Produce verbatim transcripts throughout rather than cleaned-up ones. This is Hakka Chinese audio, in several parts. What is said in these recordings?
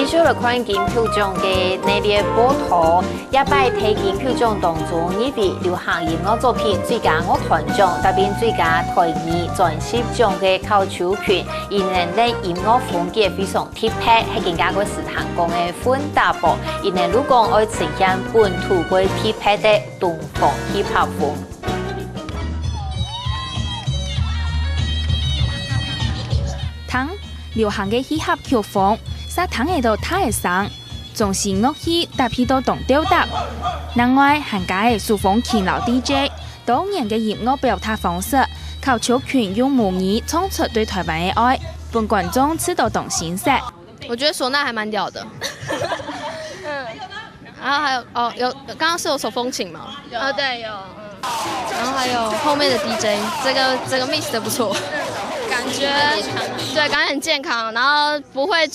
繼續來看金曲獎个系列報導，這擺在金曲獎當中，入圍流行音樂作品最佳樂團獎，搭配最佳台語專輯獎个考秋群，佢等个音樂風格非常特別，係更加个時行講个混搭，佢等如果愛呈現本土个特別个東方hip hop風。 聽，流行个hip hop曲風，煞聽得到他个聲，中西樂器搭配到當鬥搭。另外，還加个手風琴摎DJ，多元个音樂表達方式，考秋群用母語唱出對台灣个愛，分觀眾試著當新鮮。我覺得嗩吶還蠻屌的。然後還有哦，有剛剛是有手風琴嗎？有。哦，對，有。嗯。然後還有後面的DJ，這個這個 mix 的不錯，感覺對，感覺很健康，然後不會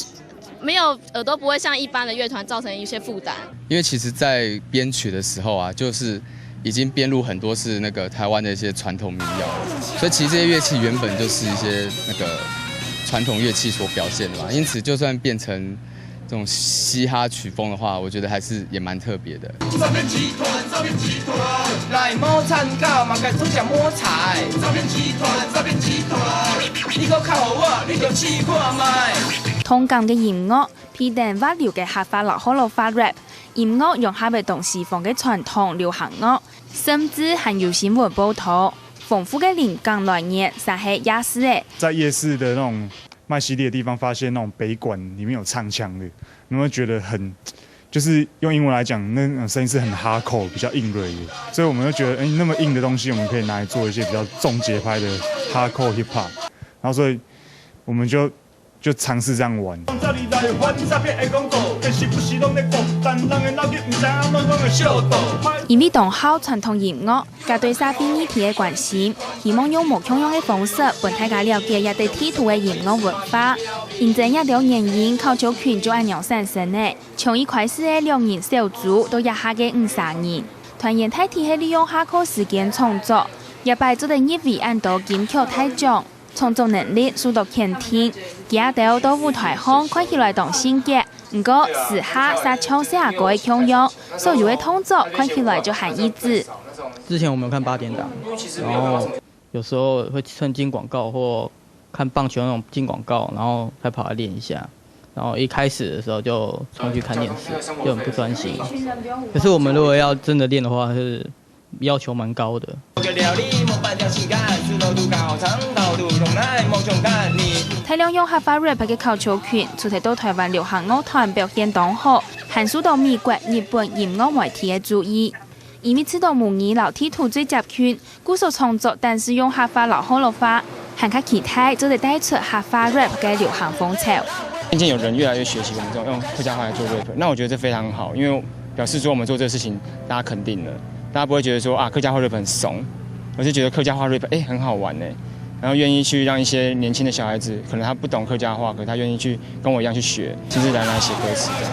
沒有耳朵不會像一般的樂團造成一些負擔。因為其實在編曲的時候啊，就是已經編入很多是那個台灣的一些傳統民謠，所以其實這些樂器原本就是一些那個傳統樂器所表現的嘛，因此就算變成這種嘻哈曲風的話，我覺得還是也蠻特別的。詐騙集團，詐騙集團，來無參加嘛，該出隻摸彩。詐騙集團，詐騙集團，你閣靠我，你就試看覓。動感个音樂，配等滑溜个客話摎學老話rap，音樂融合个東西方个傳統流行樂，甚至還有新聞報導，豐富个靈感來源，煞係夜市个。在夜市的那種賣CD的地方，發現那種北管裡面有唱腔的，你會覺得很，就是用英文來講，那種聲音是很hardcore，比較硬的。所以我們就覺得，哎，那麼硬的東西，我們可以拿來做一些比較重節拍的hardcore hip hop。然後所以我們就就嘗試這樣玩。因為當好傳統音樂，加對社會議題个關心，希望用無共樣个方式，分大家了解這塊地圖个音樂文化。因為這兜原因，考秋群就恁樣產生了，從一開始个兩人小組到這下个五儕人，團員大體係利用下課時間創作，這擺做得入圍恁多金曲大獎。 創作能力受到肯定，佢兜在舞台項看起來當性格，毋過私下煞像細阿哥个共樣，所有个動作看起來就還一致。之前我們有看八點檔，然後有時候會趁進廣告或看棒球那種進廣告，然後才跑來練一下。然後一開始的時候就衝去看電視，就很不專心。可是我們如果要真的練的話，是要求蠻高的。大量用客話rap个考秋群，除忒到台灣流行樂團表現當好，還受到美國、日本音樂媒體个注意。因為知道母語摎地圖最接近，故所創作單是用客話摎學老話，還較期待做得帶出客話rap个流行風潮。漸漸有人越來越學習我們這種用客家話來做rap，那我覺得這非常好，因為表示說我們做這個事情，大家肯定了，大家不會覺得說啊客家話rap很慫，而是覺得客家話rap哎很好玩呢，然後願意去讓一些年輕的小孩子，可能他不懂客家話，可是他願意去跟我一樣去學，親自來拿來寫歌詞這樣。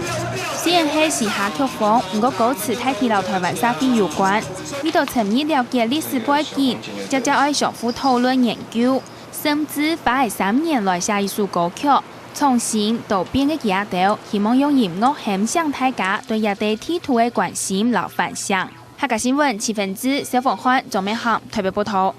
雖然係嘻哈曲風，毋過歌詞大體摎台灣社會有關，為著深入了解歷史背景，接接愛相互討論研究，甚至花了三年來寫一首歌曲。創新多變个佢兜，希望用音樂喊醒大家對這塊地圖个關心摎反省。客家新聞，徐芬芝、蕭鳳煥、鍾明航，台北報導。